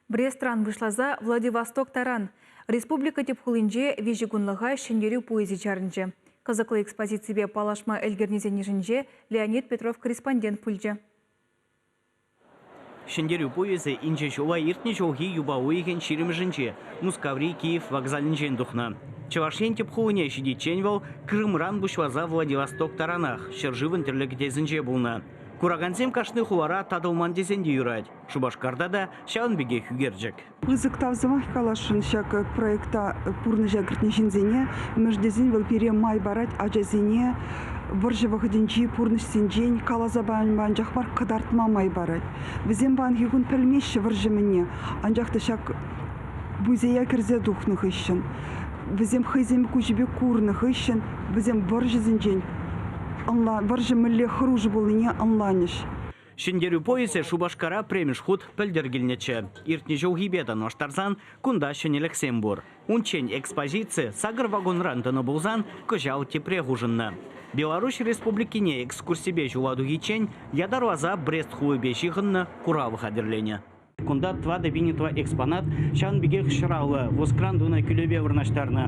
Брестран пуҫласа Владивосток таран республика тӗп хулинче виҫӗ кунлӑха Ҫӗнтерӳ пуйӑсӗ чарӑнчӗ. Кӑсӑклӑ экспозиципе паллашма ӗлкӗрнисен йышӗнче Леонид Петров корреспондент пулчӗ. Ҫӗнтерӳ пуйӑсӗ инҫе ҫула иртнӗ ҫулхи юпа уйӑхӗн ҫирӗмӗшӗнче Мускаври Киев вокзалӗнчен тухнӑ. Чӑваш Ен тӗп хулине ҫитиччен вӑл Крымран пуҫласа Владивосток таранах ҫӗршывӑн тӗрлӗ кӗтесӗнче пулнӑ. Куракансем кашни хулара татӑлман тесен те юрать. Шупашкарта та ҫавӑн пекех ӳкерчӗк. Пысӑк тав сӑмах каласшӑн ҫак проекта пурнӑҫа кӗртнӗ ҫынсене. Мӗш тесен вӑл пире май парать ачасене вӑрҫӑ вӑхӑтӗнчи пурнӑҫсенчен каласа пама анчах мар кӑтартма май парать. Вӗсем паянхи кун пӗлмеҫҫӗ вӑрҫӑ мӗнне, анчах та ҫак музея кӗрсе тухнӑ хыҫҫӑн, вӗсем хӑйсем куҫӗпе курнӑ хыҫҫӑн вӗсем вӑрҫӑсенчен вӑрҫӑ мӗнле хӑрушӑ пулнине ӑнланӗҫ. Ҫӗнтерӳ поезчӗ Шупашкара пӗрремӗш хут пӗлтӗр килнӗччӗ. Иртнӗ ҫулхипе танлаштарсан кунта ҫӗнӗлӗхсем пур. Унччен экспозици сакӑр вагонран тӑнӑ пулсан кӑҫал тепре хушӑннӑ. Беларуҫ Республикине экскурсипе ҫула тухиччен ятарласа Брест хулипе ҫыхӑннӑ курав хатӗрленӗ. Кунта 4000 ытла экспонат, ҫавӑн пекех ҫӑраллӑ воскран тунӑ кӳлепе вырнаҫтарнӑ.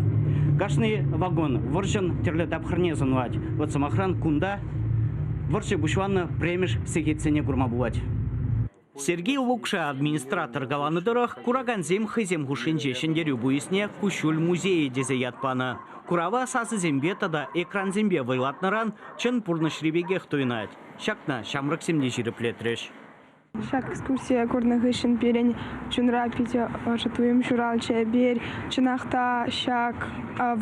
Кашни вагон вӑрҫӑн тӗрлӗ тапхӑрне сӑнлать. Вӑт сӑмахран, кунта вӑрҫӑ пуҫланнӑ пӗрремӗш сехетсене курма пулать. Сергей Лукша администратор каланӑ тӑрӑх, куракансем хӑйсем хушшинче Ҫӗнтерӳ пуйӑсне Куҫҫуль музейӗ тесе ят панӑ. Курава сасӑсемпе тата экрансемпе вӑйлатнӑран чӑн пурнӑҫри пекех туйӑнать. Ҫакна ҫамрӑксем те ҫирӗплетрӗҫ. Ҫак экскурсие курнӑ хыҫҫӑн пирӗн чунра питӗ ӑшӑ туйӑм ҫуралчӗ. Эпир чӑнах та ҫак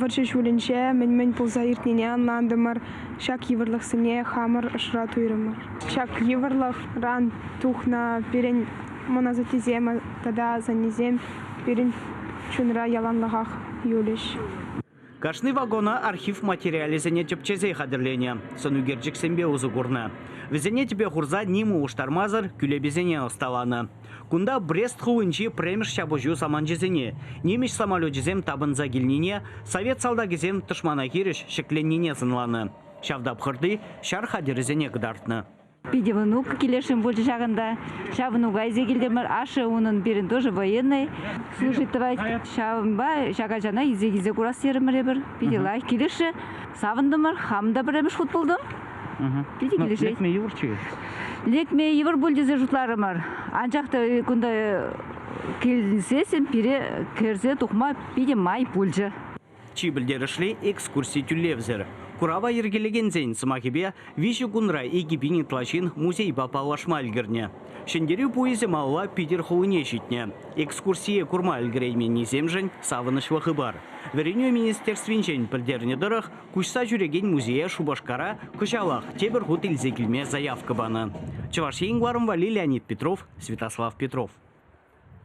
вӑрҫӑ ҫулӗнче мӗн-мӗн пулса иртнине ӑнлантӑмӑр, ҫак йывӑрлӑхсене хамӑр ӑшра туйрӑмӑр. Ҫак йывӑрлӑхран тухнӑ пирӗн мӑн асаттесем тата асаннесем пирӗн чунра яланлӑхах юлӗҫ. Кашни вагона архив материалӗсене тӗпчесе хатӗрленӗ, сӑнӳкерчӗксемпе усӑ курнӑ. Вӗсене тӗпе хурса ним улӑштармасӑр кӳлепесене ӑсталанӑ. Кунта Брест хулинчи пӗрремӗш ҫапӑҫу саманчӗсене, нимӗҫ самолечӗсем тапӑнса килнине, совет салтакӗсем тӑшмана хирӗҫ ҫӗкленнине сӑнланӑ. Ҫав тапхӑрти ҫар хатӗрӗсене кӑтартнӑ. Питӗ внук килесшӗн пулчӗ ҫакӑнта. Ҫав внука илсе килтӗмӗр. Ашшӗ унӑн пирӗн тоже военный служить тӑвать. Ҫавӑнпа ҫак ачана илсе килсе курас терӗмӗр эпир. Питӗ лайӑх килӗшрӗ. Савӑнтӑмӑр. Хам та пӗрремӗш хут пултӑм. Питӗ килӗшет. Лекме йывӑрччӗ. Лекме йывӑр пуль тесе шутларӑмӑр. Анчах та кунта килсессӗн пире кӗрсе тухма питӗ май пулчӗ. Чи пӗлтерӗшли экскурси тӳлевсӗр. Курава йӗркелекенсен сӑмахӗпе, виҫӗ кунра 2000 ытла ҫын музейпа паллашма ӗлкӗрнӗ. Ҫӗнтерӳ пуйӑсӗ малалла Питӗр хулине ҫитнӗ. Экскурсие курма ӗлкӗрейменнисемшӗн савӑнӑҫлӑ хыпар. Вӗренӳ министерствинчен пӗлтернӗ тӑрӑх, куҫса ҫӳрекен музее Шупашкара кӑҫалах тепӗр хут илсе килме заявка панӑ. Чӑваш Ен кӑларӑм валли Леонид Петров, Святослав Петров.